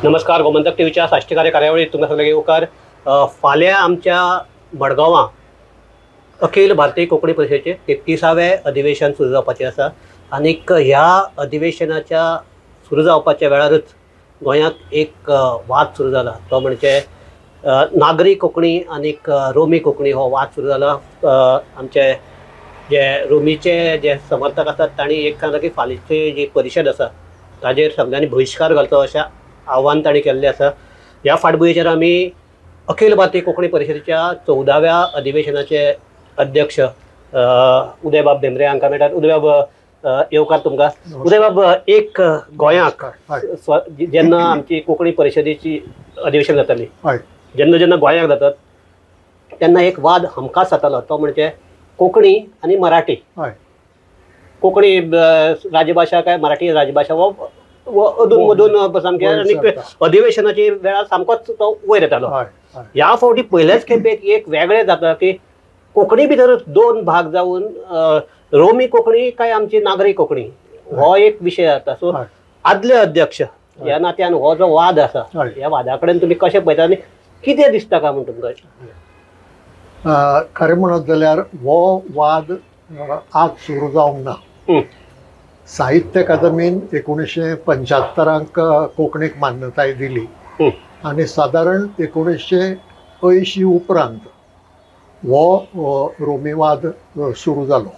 नमस्कार, गोमंतक टीव्हीच्या साश्टीकार्य कार्यावळीत तुमकां सगळ्यांक येवकार. फाल्यां आमच्या मडगांवां अखिल भारतीय कोंकणी परिशदेचें 33वें अधिवेशन सुरू जावपाचें आसा आनीक ह्या अधिवेशनाच्या सुरू जावपाच्या वेळारच गोंयांत एक वाद सुरू जाला, तो म्हणजे नागरी कोंकणी आनीक रोमी कोंकणी हो वाद सुरू जाला. आमचे जे रोमीचे जे समर्थक आसात तांणी एक सांगलां की फाल्यांची जी परिशद आसा ताजेर सगळ्यांनी बहिश्कार घालचो अशें आव्हान तांणी केल्लें आसा. ह्या फाटभुंयेचेर आमी अखिल भारतीय कोंकणी परिशदेच्या 14व्या अधिवेशनाचे अध्यक्ष उदयबाब भेंब्रे हांकां मेळटात. उदयबाब, येवकार तुमकां. उदयबाब, एक गोंयाक जेन्ना आमची कोंकणी परिशदेची अधिवेशन जाताली, जेन्ना जेन्ना गोंयाक जातात तेन्ना एक वाद हमखास जातालो, तो म्हणजे कोंकणी आनी मराठी. कोंकणी राजभाशा काय मराठी राजभाशा हो अदून मदून सामकें आनी अधिवेशनाची वेळार सामकोच तो वयर येतालो. ह्या फावटी पयलेच खेपेक एक वेगळें जाता की कोंकणी भितर दोन भाग जावन रोमी कोंकणी काय आमची नागरी कोंकणी हो एक विशय जाता. सो आदले अध्यक्ष ह्या नात्यान हो जो वाद आसा, ह्या वादा कडेन तुमी कशें पळयता आनी कितें दिसता काय म्हूण तुमकां? खरें म्हणत जाल्यार हो वाद आज सुरू जावंक ना. साहित्य अकादमीन 1975 कोंकणीक मान्यताय दिली आनी सादारण 1980 उपरांत हो रोमीवाद सुरू जालो.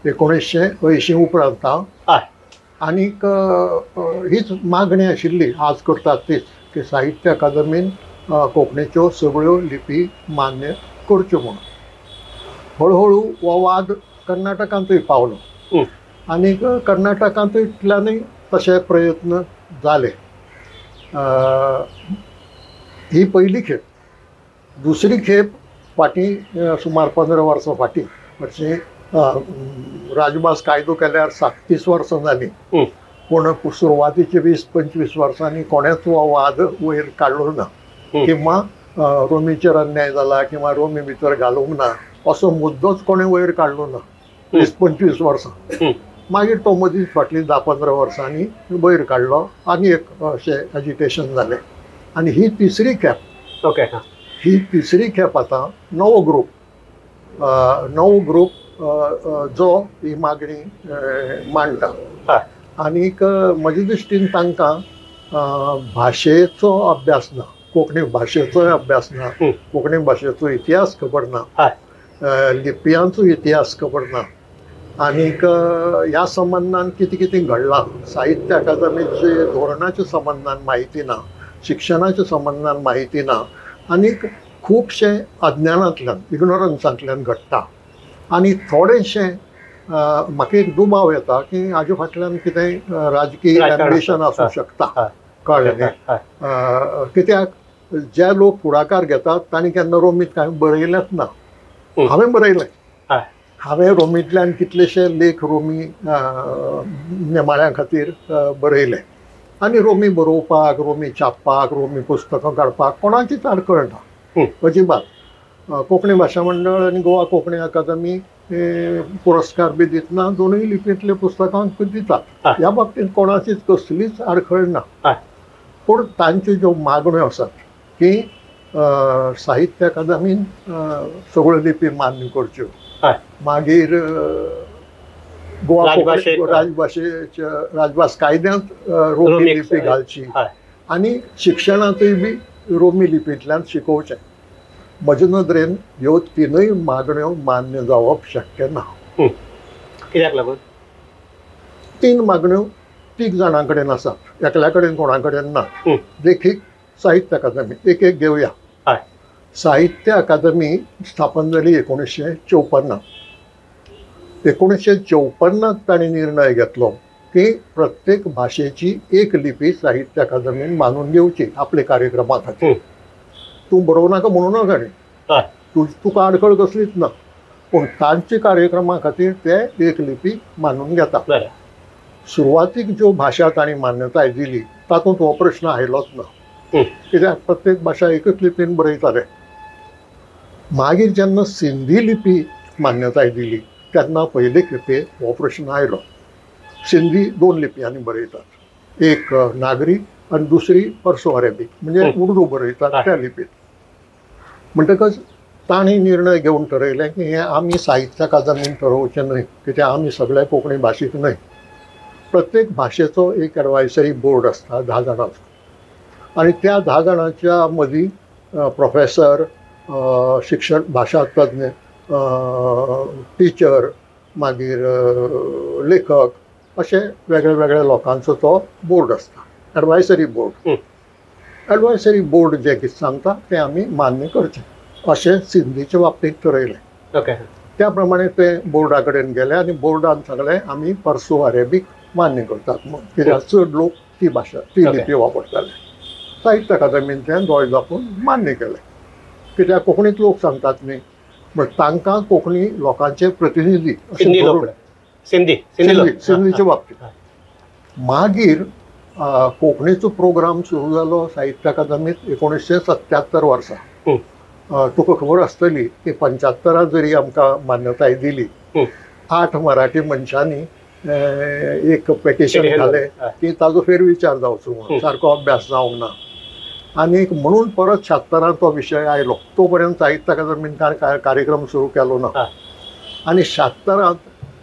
1980 उपरांत आनीक हीच मागणी आशिल्ली, आज करतात तीच, की साहित्य अकादमीन कोंकणीच्यो सगळ्यो लिपी मान्य करच्यो म्हणून. हळूहळू हो वाद कर्नाटकांतूय पावलो आनीक कर्नाटकांतल्यानूय तशे प्रयत्न जाले. ही पयली खेप. दुसरी खेप फाटीं सुमार 15 वर्सां फाटीं, म्हणजे राजभास कायदो केल्यार 37 वर्सां जालीं, पूण सुरवातीचे 20-25 वर्सांनी कोणेच हो वाद वयर काडलो ना किंवा रोमीचेर अन्याय जाला किंवा रोमी भितर घालूंक ना असो मुद्दोच कोणें वयर काडलो ना 20-25 वर्सां. मागीर तो मदींच फाटलीं 10-15 वर्सांनी वयर काडलो आनी एक अशें एजिटेशन जालें. आनी ही तिसरी खेप. ओके, ही तिसरी खेप आतां नवो ग्रूप, नवो ग्रूप जो ही मागणी मांडटा. आनीक म्हजे दृश्टीन तांकां भाशेचो अभ्यास ना, कोंकणी भाशेचोय अभ्यास ना, कोंकणी भाशेचो इतिहास खबर ना, लिपयांचो इतिहास खबर ना, आनीक ह्या संबंदान कितें कितें घडलां, साहित्य अकादमीचे धोरणाच्या संबंदान म्हायती ना, शिक्षणाच्या संबंदान म्हायती ना, आनीक खुबशें अज्ञानांतल्यान, इग्नोरन्सांतल्यान घडटा. आनी थोडेशें म्हाका एक दुबाव येता की हाजे फाटल्यान कितेंय राजकीय एम्बिशन आसूं शकता, कळ्ळें न्ही? कित्याक जे लोक फुडाकार घेतात तांणी केन्ना रोमीत कांय बरयलेंच ना. हांवें बरयलें, हांवें रोमींतल्यान कितलेशे लेख रोमी नेमाळ्यां खातीर बरयले आनी रोमी बरोवपाक, रोमी छापपाक, रोमी पुस्तकां काडपाक कोणाचीच आडखळ ना अजिबात. कोंकणी भाशा मंडळ आनी गोवा कोंकणी अकादमी पुरस्कार बी दितना दोनूय लिपींतले पुस्तकांक दितात, ह्या बाबतींत कोणाचीच कसलीच आडखळ ना. पूण तांच्यो ज्यो मागण्यो आसात की साहित्य अकादमीन सगळ्यो लिपी मान्य करच्यो, मागीर गोवा राजभाशेच्या राजभास कायद्यांत रोमी लिपी घालची आनी शिक्षणांतूय बी रोमी लिपींतल्यान शिकोवचें. म्हजे नदरेन ह्यो तिनूय मागण्यो मान्य जावप शक्य ना. कित्याक लागून? तीन मागण्यो तीग जाणां कडेन आसात, एकल्या कडेन कोणा कडेन ना. देखीक साहित्य अकादमी, एक एक घेवया. साहित्य अकादमी स्थापन जाली 1954. 1954 तांणी निर्णय घेतलो की प्रत्येक भाशेची एक लिपी साहित्य अकादमीन मानून घेवची आपले कार्यक्रमा खातीर. तूं बरोवं नाका म्हणू नाका न्ही, तुका आडखळ कसलीच ना, पूण तांचे कार्यक्रमा खातीर ते एक लिपी मानून घेता. सुरवातीक ज्यो भाशा तांणी मान्यताय दिली तातूंत हो प्रश्न आयलोच ना, कित्याक प्रत्येक भाशा एकच लिपीन बरयताले. मागीर जेन्ना सिंधी लिपी मान्यताय दिली तेन्ना पयले खेपे हो प्रश्न आयलो. सिंधी दोन लिपयांनी बरयतात, एक नागरी आनी दुसरी पर्सो अरेबीक म्हणजे उर्दू बरयतात त्या लिपीत. म्हणटकच तांणी निर्णय घेवन ठरयलें की हें आमी साहित्य अकादमीन ठरोवचें न्हय, कित्याक आमी सगळे कोंकणी भाशीक न्हय. प्रत्येक भाशेचो एक एडवायसरी बोर्ड आसता 10 जाणांचो आनी त्या 10 जाणांच्या मदीं प्रोफेसर, शिक्षण भाशा तज्ञ, टिचर, मागीर लेखक, अशे वेगळे वेगळे लोकांचो तो बोर्ड आसता, एडवायसरी बोर्ड. एडवायसरी बोर्ड जें कितें सांगता तें आमी मान्य करचें अशें सिंधीच्या बाबतींत ठरयलें. ओके. त्या प्रमाणे ते बोर्डा कडेन गेले आनी बोर्डान सांगलें आमी पर्सो अरेबीक मान्य करतात म्हूण, कित्याक चड लोक ती भाशा ती लिपी वापरताले. साहित्य अकादमीन तें दोळे दाखोवन मान्य केलें, कित्याक कोंकणींत लोक सांगतात न्ही, म्हण तांकां कोंकणी लोकांचे प्रतिनिधी सिंधी सिंधीच्या बाबतींत. मागीर कोंकणीचो प्रोग्राम सुरू जालो साहित्य अकादमीत 1977 वर्सा. तुका खबर आसतली की 75 जरी आमकां मान्यताय दिली, 8 मराठी मनशांनी एक पेटिशन घालें की ताजो फेरविचार जावचो म्हणून, सारको अभ्यास जावंक ना, आनी म्हणून परत 76 तो विशय आयलो. तो पर्यंत साहित्य अकादमीन कार्यक्रम सुरू केलो ना आनी 76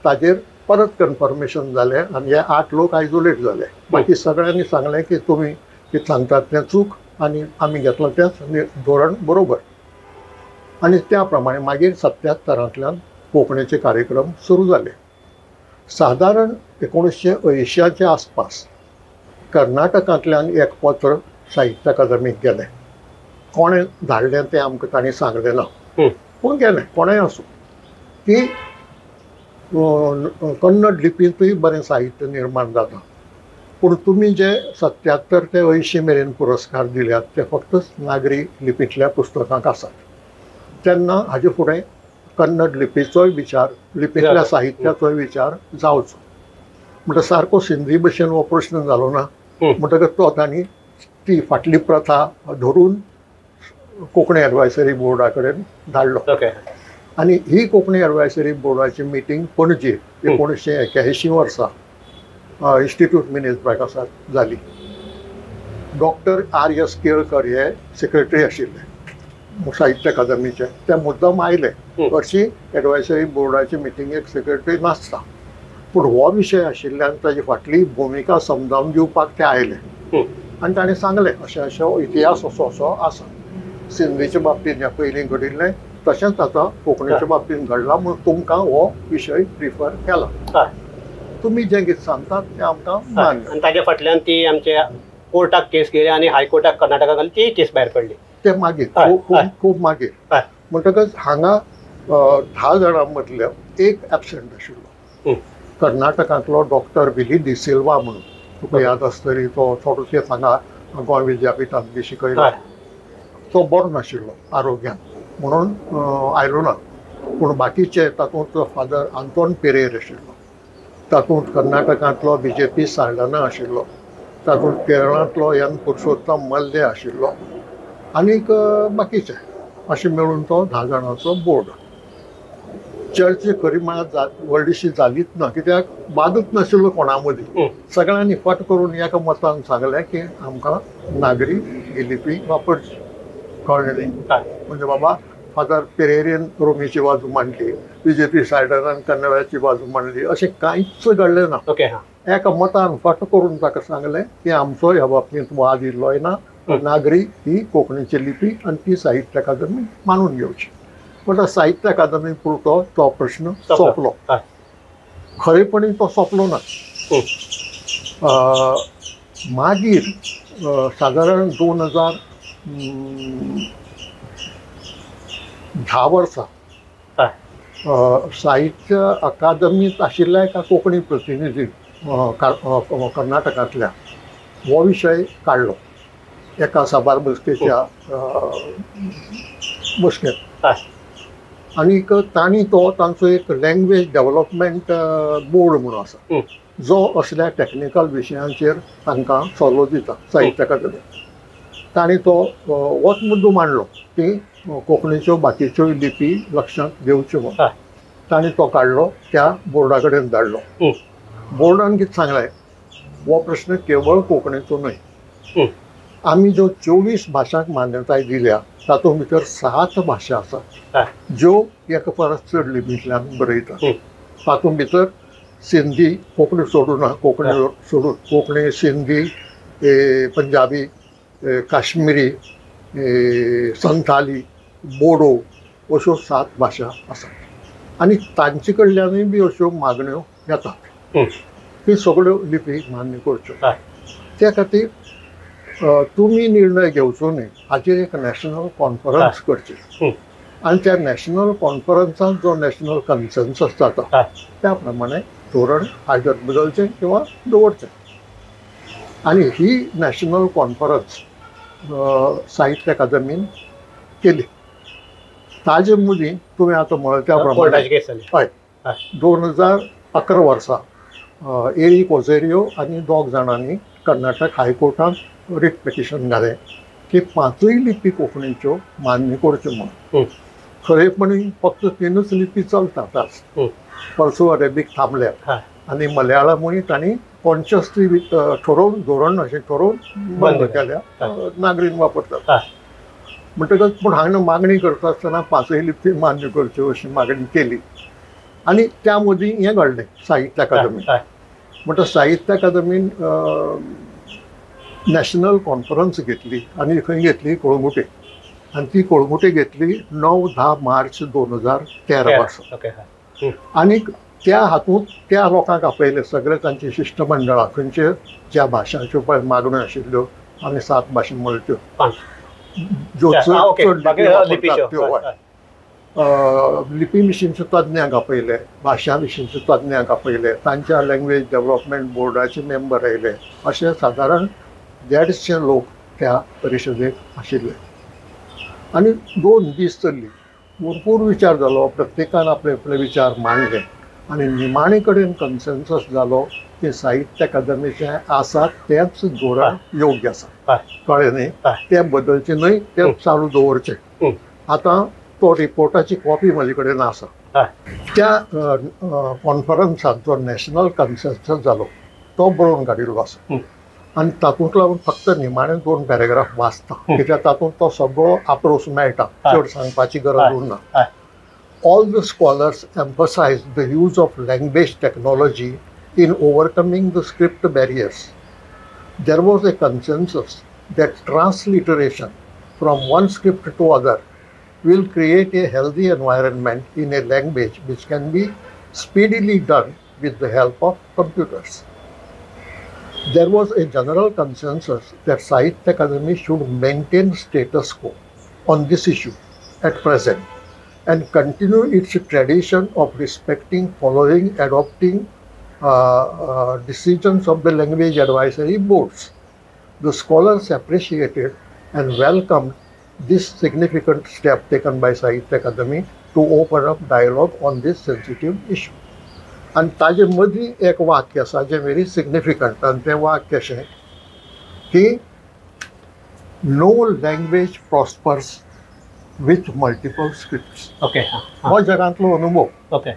ताजेर परत कन्फर्मेशन जालें आनी हे 8 लोक आयजोलेट जाले. बाकी सगळ्यांनी सांगलें की तुमी कितें सांगतात तें चूक आनी आमी घेतलां तेंच धोरण बरोबर. आनी त्या प्रमाणे मागीर 77 कोंकणीचे कार्यक्रम सुरू जाले. सादारण 1980च्या आसपास कर्नाटकांतल्यान एक पत्र साहित्य अकादमीक गेलें. कोणें धाडलें तें आमकां तांणी सांगलें ना, पूण गेलें, कोणेंय आसूं, की कन्नड लिपींतूय बरें साहित्य निर्माण जाता, पूण तुमी जे 77 ते 80 मेरेन पुरस्कार दिल्यात ते फक्त नागरी लिपींतल्या पुस्तकांक आसात. तेन्ना हाजे फुडें कन्नड लिपीचोय विचार, लिपींतल्या साहित्याचोय विचार जावचो. म्हणटा सारको सिंधी भशेन हो प्रश्न जालो ना, म्हणटकच तो तांणी ती फाटली प्रथा धरून कोंकणी एडवायसरी बोर्डा कडेन धाडलो. आनी ही कोंकणी एडवायसरी बोर्डाची मिटींग पणजे 1981 वर्सा इन्स्टिट्यूट मिनेज प्रकाशात जाली. Doctor R.S. Kelkar हे सेक्रेटरी आशिल्ले साहित्य अकादमीचे, ते मुद्दम आयले. हरशीं एडवायसरी बोर्डाची मिटिंगेक सेक्रेटरी नासता, पूण हो विशय आशिल्ल्यान ताजी फाटली भुमिका समजावन दिवपाक ते आयले आनी ताणें सांगलें अशें अशें इतिहास असो असो आसा, सिंधीच्या बाबतींत हें पयलीं घडिल्लें तशेंच आतां कोंकणीच्या बाबतींत घडलां, म्हूण तुमकां हो विशय प्रिफर केला, तुमी जें कितें सांगतात तें आमकां मान्य. आनी ताज्या फाटल्यान ती आमच्या कोर्टाक केस गेली आनी हायकोर्टाक कर्नाटकाक घाली, ती केस भायर पडली ते मागीर खूब खूब मागीर. म्हणटकच हांगा 10 जाणां मदले एक एबसेंट आशिल्लो, कर्नाटकांतलो डॉक्टर विली डिसिल्वा म्हणून, तुका याद आसतली, तो थोडो तेंप हांगा गोंय विद्यापिठांत बी शिकयलो, तो बरो नाशिल्लो आरोग्यान म्हणून आयलो ना. पूण बाकीचे तातूंत फादर आंतोन पेरेर आशिल्लो, तातूंत कर्नाटकांतलो BJP Saldanha आशिल्लो, तातूंत केरळांतलो एन पुरुषोत्तम मल्ले आशिल्लो आनीक बाकीचे, अशें मेळून तो 10 जाणांचो बोर्ड. चर्चा खरी म्हळ्यार व्हडलीशी जालीच ना, कित्याक वादच नाशिल्लो कोणा मदीं. सगळ्यांनी फट करून एका मतान सांगलें की आमकां नागरी ही लिपी वापरची, कळ्ळें न्ही. म्हणजे बाबा फादर पेरेरीन रोमीची बाजू मांडली, BJP साल्डानान कन्नडाची बाजू मांडली, अशें कांयच घडलें ना. एका मतान फट करून ताका सांगलें की आमचो ह्या बाबतींत वाद इल्लोय ना, नागरी ही कोंकणीची लिपी आनी ती साहित्य अकादमी मानून घेवची. म्हणटा साहित्य अकादमी पुरतो तो प्रश्न सोंपलो. खरेपणी तो सोंपलो ना. मागीर सादारण 2010 वर्सा साहित्य अकादमींत आशिल्ल्या एका कोंकणी प्रतिनिधी कर्नाटकांतल्या हो विशय काडलो एका साबार बसकेच्या बसकेंत, आनीक तांणी तो तांचो एक लँग्वेज डेवलपमेंट बोर्ड म्हणून आसा, जो असल्या टॅक्निकल विशयांचेर तांकां सल्लो दिता साहित्य अकादमी. तांणी तो होच मुद्दो मांडलो की कोंकणीच्यो बाकीच्यो लिपी लक्षांत घेवच्यो म्हणून. तांणी तो काडलो, त्या बोर्डा कडेन धाडलो. बोर्डान कितें सांगलें, हो प्रश्न केवळ कोंकणीचो न्हय, आमी ज्यो 24 भाशांक मान्यताय दिल्या तातूंत भितर 7 भाशा आसात ज्यो एका परस चड लिपींतल्यान बरयतात. तातूंत भितर सिंधी, कोंकणी सोडून ना, कोंकणी सोडून कोंकणी, सिंधी, पंजाबी, काश्मिरी, संथाली, बोडो अश्यो 7 भाशा आसात आनी तांचे कडल्यानूय बी अश्यो मागण्यो येतात ती सगळ्यो लिपी मान्य करच्यो. त्या खातीर तुमी निर्णय घेवचो न्हय हाचेर एक नॅशनल कॉन्फरन्स करची आनी त्या नॅशनल कॉन्फरन्सांत जो नॅशनल कन्सेन्सस जाता त्या प्रमाणे धोरण आयदर बदलचें किंवा दवरचें. आनी ही नॅशनल कॉन्फरन्स साहित्य अकादमीन केली. ताजे मदीं तुवें आतां म्हळें त्या प्रमाणे हय 2011 वर्सा एरीक ओझेरियो आनी 2 जाणांनी कर्नाटक हायकोर्टांत रिट पिटिशन घालें की 5 लिपी कोंकणीच्यो मान्य करच्यो म्हणून. खरेपणी फक्त 3 लिपी चलतात आज, पर्सो अरेबीक थांबल्या आनी मलयाळमूय तांणी कॉन्शियसली ठरोवन धोरण अशें ठरोवन बंद केल्या, नागरीन वापरतात. म्हणटकच पूण हांगा मागणी करता आसतना 5 लिपी मान्य करच्यो अशी मागणी केली आनी त्या मदीं हें घडलें साहित्य अकादमी. म्हणटा साहित्य अकादमीन नॅशनल कॉन्फरन्स घेतली आनी खंय घेतली, कळंगुटे. आनी ती कळंगुटे घेतली 9-10 मार्च 2013 वर्सा. आनी त्या हातूंत त्या लोकांक आपयले सगळे तांची शिश्टमंडळां खंयचे ज्या भाशांच्यो पळय मागण्यो आशिल्ल्यो, आमी 7 भाशा म्हणल्यो त्यो ज्यो चड लिपी वापरतात त्यो, लिपी विशींचे तज्ञांक आपयले, भाशा विशींचे तज्ञांक आपयले, तांच्या लँग्वेज डेव्हलपमेंट बोर्डाचे मेंबर आयले, अशे सादारण 150 लोक त्या परिशदेक आशिल्ले. आनी 2 दीस चल्ली, भरपूर विचार जालो, प्रत्येकान आपले आपले विचार मांडले आनी निमाणे कडेन कन्सेन्सस जालो की साहित्य अकादमीचें आसा तेंच धोरण योग्य आसा, कळ्ळें न्ही, तें बदलचें न्हय, तें चालू दवरचें. आतां तो रिपोर्टाची कॉपी म्हजे कडेन आसा. त्या कॉन्फरन्सांत जो नॅशनल कन्सेन्सस जालो तो बरोवन काडिल्लो आसा आनी तातूंतलो फक्त निमाणे 2 पॅरेग्राफ वाचता कित्याक तातूंत तो सगळो आपरोस मेळटा, चड सांगपाची गरज उरना. All the scholars emphasize the use of language technology in overcoming the script barriers. There was a consensus that transliteration from one script to other will create a healthy environment in a language which can be speedily done with the help of computers. There was a general consensus that Sahitya Akademi should maintain status quo on this issue at present and continue its tradition of respecting, following, adopting decisions of the language advisory boards. The scholars appreciated and welcomed this significant step taken by Sahitya Akademi to open up dialogue on this sensitive issue. आनी ताजे मदीं एक वाक्य आसा जें very significant, आनी तें वाक्य अशें की no language prospers with multiple scripts. Okay, हो जगांतलो अनुभव. ओके,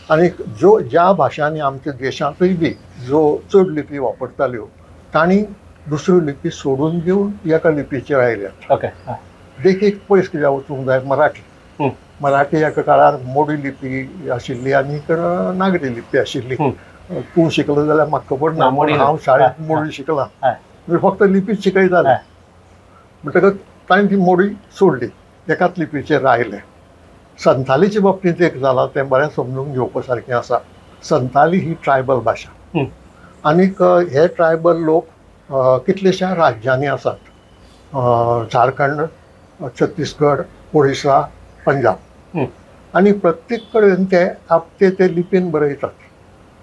आनी जो ज्या भाशांनी आमच्या देशांतूय बी जो चड लिपी वापरताल्यो तांणी दुसऱ्यो लिपी सोडून दिवन एका लिपीचेर आयल्यात. ओके, देखीक पयस कित्याक वचूंक जाय, मराठी. मराठी एका काळार मोडी लिपी आशिल्ली आनी नागरी लिपी आशिल्ली. तूं शिकलो जाल्यार म्हाका खबर ना, हांव शाळेंत मोडी शिकलां, फक्त लिपीच शिकयताले. म्हणटकच तांणी ती मोडी सोडली, एकाच लिपीचेर आयले. संथालीच्या बाबतींत एक जालां तें बरें समजून घेवपा सारकें आसा. संथाली ही ट्रायबल भाशा आनीक हे ट्रायबल लोक कितलेश्या राज्यांनी आसात, झारखंड, छत्तीसगड, ओडिसा, पंजाब, आनी प्रत्येक कडेन ते आपले ते लिपीन बरयतात.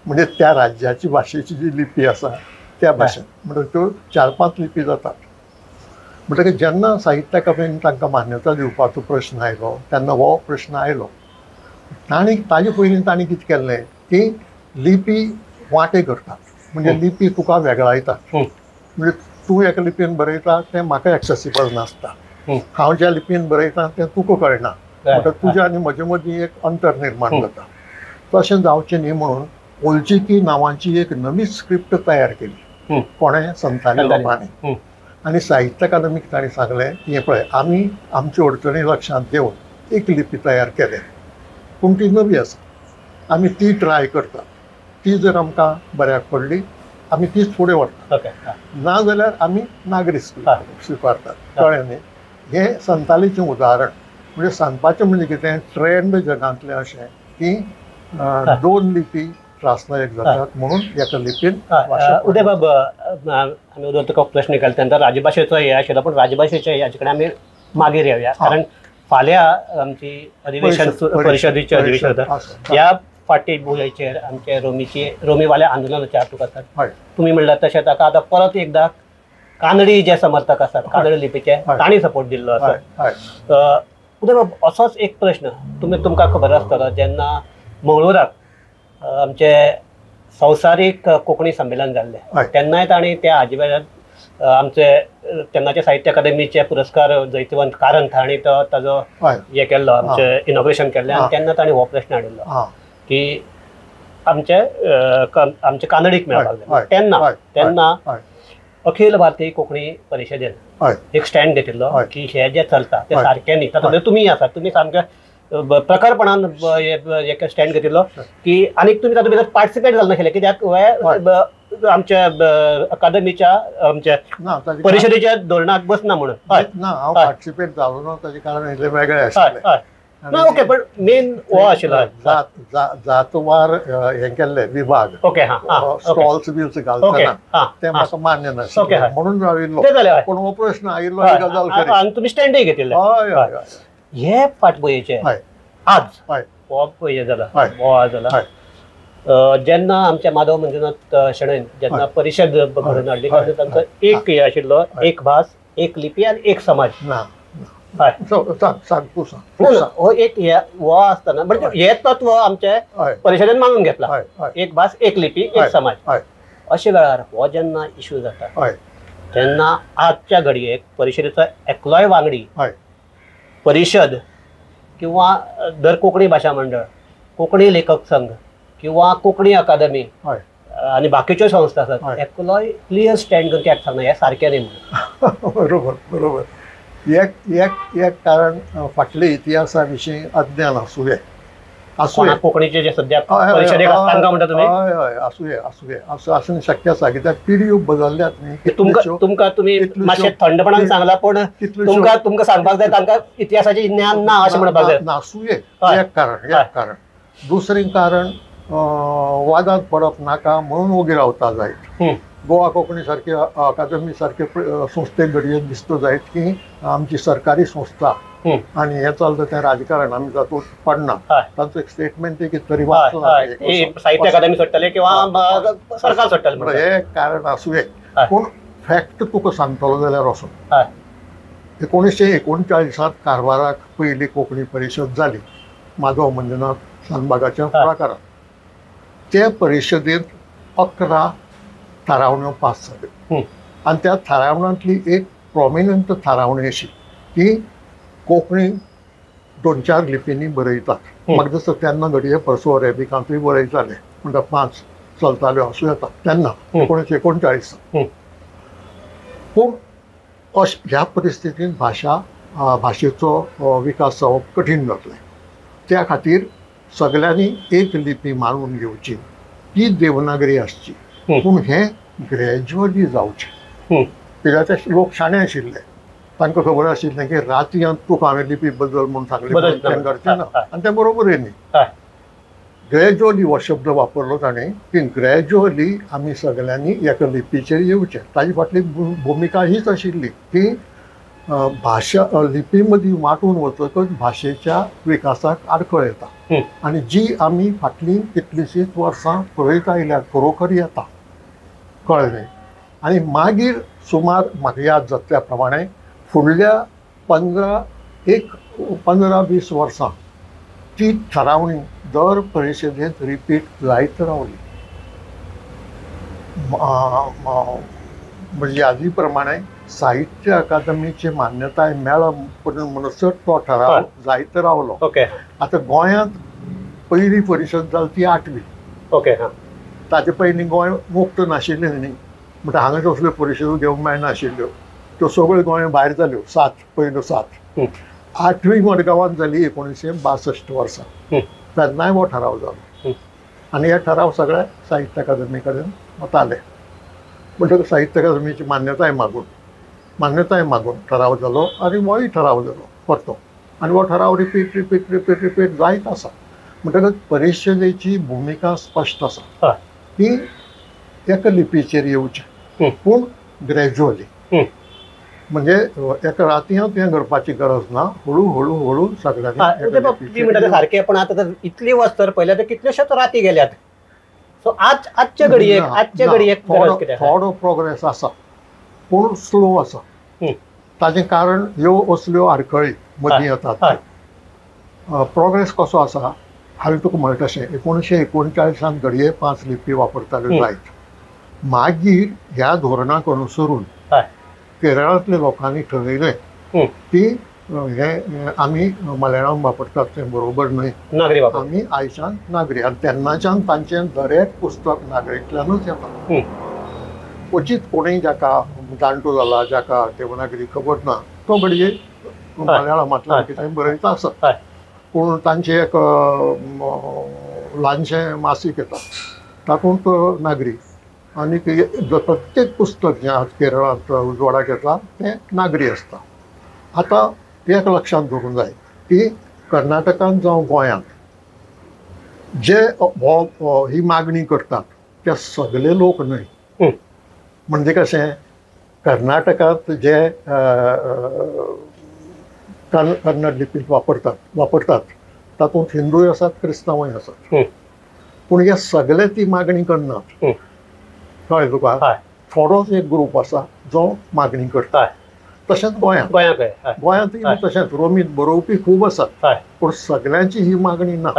म्हणजे त्या राज्याची भाशेची जी लिपी आसा त्या भाशेन, म्हणटकच त्यो 4-5 लिपी जातात. म्हणटकच जेन्ना साहित्य अकादमीन तांकां मान्यता दिवपाचो प्रश्न आयलो तेन्ना हो प्रश्न आयलो. तांणी ताजे पयलीं तांणी कितें केल्लें की लिपी वांटे करतात, म्हणजे लिपी तुका वेगळायतात. म्हणजे तूं एका लिपीन बरयता तें म्हाका एक्सेसिबल नासता, हांव ज्या लिपीन बरयता तें तुका कळना, म्हणटकच तुज्या आनी म्हजे मदीं एक अंतर निर्माण जाता. तशें जावचें न्ही म्हणून ओलचिकी नांवाची एक नवी स्क्रिप्ट तयार केली कोणें, संथाली लोकांनी. आनी साहित्य अकादमीक तांणी सांगलें की हें पळय आमी आमच्यो अडचणी लक्षांत घेवन एक लिपी तयार केल्या पूण ती नवी आसा, आमी ती ट्राय करतात, ती जर आमकां बऱ्याक पडली आमी तीच फुडें व्हरतात, ना जाल्यार आमी नागरी स्विकारतात. कळ्ळें न्ही? हें संतालीचें उदाहरण. म्हणजे सांगपाचें म्हणजे कितें, ट्रेंड जगांतलें अशें की दोन लिपी त्रासदायक जातात म्हणून एका लिपीन. उदय बाब, आमी उदय तुका प्रश्न केला तेन्ना राजभाशेचो हे आशिल्लो, पूण राजभाशेच्या ह्याचे कडेन आमी मागीर येवया, कारण फाल्यां आमची अधिवेशन परिशदेचें अधिवेशन जाता. ह्या फाटी भुंयेचेर आमचे रोमीचे रोमीवाले आंदोलनाचे हातूंत आसात. तुमी म्हणल्यार तशें ताका आतां परत एकदां कानडी जे समर्थक आसात कानडी लिपीचे तांणी सपोर्ट दिल्लो आसा. उदय बाब, असोच एक प्रश्न तुमी तुमकां खबर आसतलो, जेन्ना मंगळुराक आमचे संवसारीक कोंकणी संमेलन जाल्लें तेन्नाय तांणी त्या हाजे वेळार आमचे तेन्नाचे साहित्य अकादेमीचे पुरस्कार जैतवंत कारंथ हांणी तो ताजो हे केल्लो, आमचें इनॉग्रेशन केल्लें, आनी तेन्ना तांणी हो प्रश्न हाडिल्लो की आमचे आमचे कानडीक मेळपाक जाय. तेन्ना तेन्ना अखिल भारतीय कोंकणी परिशदेन एक स्टँड घेतिल्लो की हे जे चलता ते सारकें न्ही. तातूंत तुमी आसात, तुमी सामके प्रखरपणान एक स्टँड घेतिल्लो की आनीक तुमी तातूंत भितर पार्टिसिपेट जाल नाशिल्ले कित्याक आमच्या अकादमीच्या आमच्या परिशदेच्या धोरणाक बसना म्हणून. ना, हांव पार्टिसिपेट जालो ना ताचें कारण इल्लें वेगळें आशिल्लें. ना ओके, पण मेन हो आशिल्लो जातवार हें केल्ले विभाग, ओके, स्टॉल्स बिल्स घालतना तें म्हाका मान्य नाशिल्लें म्हणून राविल्लो. पूण हो प्रश्न आयिल्लो ही गजाल खरी आनी तुमी स्टँडूय घेतिल्लें. हय हय. हे फाटभुंयेचे आज हो हे जाला हो जाला जेन्ना आमच्या माधव मंजुनाथ शणैन जेन्ना परिशद घडोवन हाडली तेन्ना तांचो एक हे आशिल्लो, एक भास, एक लिपी आनी एक समाज. हय, सांग तूं सांग. हो एक हो आसतना म्हणजे हे तत्व आमचे परिशदेन मानून घेतला, एक भास, एक लिपी, एक समाज. अशे वेळार हो जेन्ना इशू जाता तेन्ना आजच्या घडयेक परिशदेचो एकलोय वांगडी परिशद किंवा दर कोंकणी भाशा मंडळ, कोंकणी लेखक संघ किंवा कोंकणी अकादमी आनी बाकीच्यो संस्था आसात एकलोय क्लियर स्टँड करून कित्याक सांगना हें सारकें न्ही म्हणून. बरोबर बरोबर. एक एक एक कारण फाटले इतिहासा विशीं अज्ञान आसुये, आसुये कोंकणीचे जे सद्या परिशदेक आसा तांकां म्हणटा तुमी? हय हय, आसुये आसुये, आसूंक शक्य आसा कित्याक पिढयो बदलल्यात न्ही. तुमकां तुमकां तुमी मातशें थंडपणान सांगलां पूण तुमकां तुमकां सांगपाक जाय तांकां इतिहासाचें ज्ञान ना अशें म्हणपाक जाय. नासुये एक कारण, एक कारण. दुसरें कारण वादांत पडप नाका म्हणून ओगी रावता जायत. गोवा कोंकणी सारके अकादमी सारके संस्थेक घडये दिसता जायत की आमची सरकारी संस्था आनी हें चलता तें राजकारण, आमी तातूंत पडना. तांचो एक स्टेटमेंट कितें तरी वाचलां, साहित्य अकादमी सोडटले किंवा सरकार सोडटलें, हें कारण आसुये. पूण फॅक्ट तुका सांगतलो जाल्यार असो, 1939 कारवाराक पयली कोंकणी परिशद जाली माधव मंजुनाथ शानबागाच्या फुडाकारान. ते परिशदेंत 11 थारावण्यो पास जाल्यो आनी त्या थारावण्यांतली एक प्रोमिनंट थारावणी अशी की कोंकणी 2-4 लिपींनी बरयतात. म्हाका दिसता तेन्ना घडये परसो अरेबिकांतूय बरयताले, म्हणटा 5 चलताल्यो आसूं येता तेन्ना 1939. पूण ह्या परिस्थितींत भाशा भाशेचो विकास जावप कठीण जातलें. त्या खातीर सगळ्यांनी एक लिपी मानून घेवची, ती देवनागरी आसची, पूण हें ग्रॅज्युअली जावचें. कित्याक ते लोक शाणे आशिल्ले, तांकां खबर आशिल्लें की रातयांत तुका हांवें लिपी बदल म्हूण सांगलें तें घडचें ना, आनी तें बरोबरूय न्ही. ग्रॅज्युअली हो शब्द वापरलो ताणें की ग्रॅज्युअली आमी सगळ्यांनी एका लिपीचेर येवचें. ताजी फाटली भुमिका हीच आशिल्ली की भाशा लिपी मदीं वांटून वतकच भाशेच्या विकासाक आडखळ येता आनी जी आमी फाटलीं कितलींशींच वर्सां पळयत आयल्यार खरोखर येता, कळ्ळें न्ही. आनी मागीर सुमार म्हाका याद जाता त्या प्रमाणे फुडल्या 15-20 वर्सां ती थारावणी दर परिशदेंत रिपीट जायत रावली. म्हणजे यादी प्रमाणे साहित्य अकादमीची मान्यताय मेळप म्हणसर तो ठराव जायत रावलो. ओके, आतां गोंयांत पयली परिशद जाली ती 8वी. ओके, ताचे पयलीं गोंय मुक्त नाशिल्लें न्ही, म्हणटा हांगा तसल्यो परिशदो घेवंक मेळनाशिल्ल्यो. त्यो सगळ्यो गोंय भायर जाल्यो, 7 पयल्यो 7. 8वी मडगांवांत जाली 1962 वर्सा, तेन्नाय हो ठराव जालो आनी हे ठराव सगळे साहित्य अकादमी कडेन वताले. म्हणटकच साहित्य अकादमीची मान्यताय मागून ठराव जालो आनी होय ठराव जालो परतो, आनी हो ठराव रिपीट रिपीट रिपीट रिपीट जायत आसा. म्हणटकच परिशदेची भुमिका स्पश्ट आसा की एका लिपीचेर येवचें, पूण ग्रॅज्युअली, म्हणजे एका रातयांत हें घडपाची गरज ना, हळू हळू हळू सगळ्यांनी. म्हणटा सारकें, पण आतां तर इतली वस्त तर पयल्या तर कितल्योश्योच राती गेल्यात. सो आज आजचे घडयेक थोडो प्रोग्रेस आसा पूण स्लो आसा. ताजें कारण ह्यो असल्यो आडखळी मदीं येतात. प्रोग्रेस कसो आसा हांवें तुका म्हणलें तशें 1939 घडये 5 लिपी वापरताल्यो जायत. मागीर ह्या धोरणाक अनुसरून केरळांतल्या लोकांनी ठरयलें की हे आमी मलयाळम वापरतात तें बरोबर न्हय, आमी आयच्यान नागरी. आनी तेन्नाच्यान तांचें दरेक पुस्तक नागरींतल्यानूच येता. क्वचीत कोणूय जाका जाणटो जाला, जाका देवनागरी खबर ना, तो घडये मलयाळमांतल्यान कितें बरयता आसत. पूण तांचें एक ल्हानशें मासीक येता तातूंत नागरी, आनी प्रत्येक पुस्तक जें आज केरळांत उजवाडाक येता तें नागरी आसता. आतां एक लक्षांत दवरूंक जाय की कर्नाटकांत जावं गोंयांत जे हो ही मागणी करतात ते सगळे लोक न्हय. म्हणजे कशें, कर्नाटकांत जे कन्नड लिपींत वापरतात तातूंत हिंदूय आसात, क्रिस्तांवूय आसात, पूण हे सगळे ती मागणी करनात. कळ्ळें तुका? थोडोच एक ग्रूप आसा जो मागणी करता. तशेंच गोंयांत गोंयांतूय तशेंच रोमींत बरोवपी खूब आसात, पूण सगळ्यांची ही मागणी ना.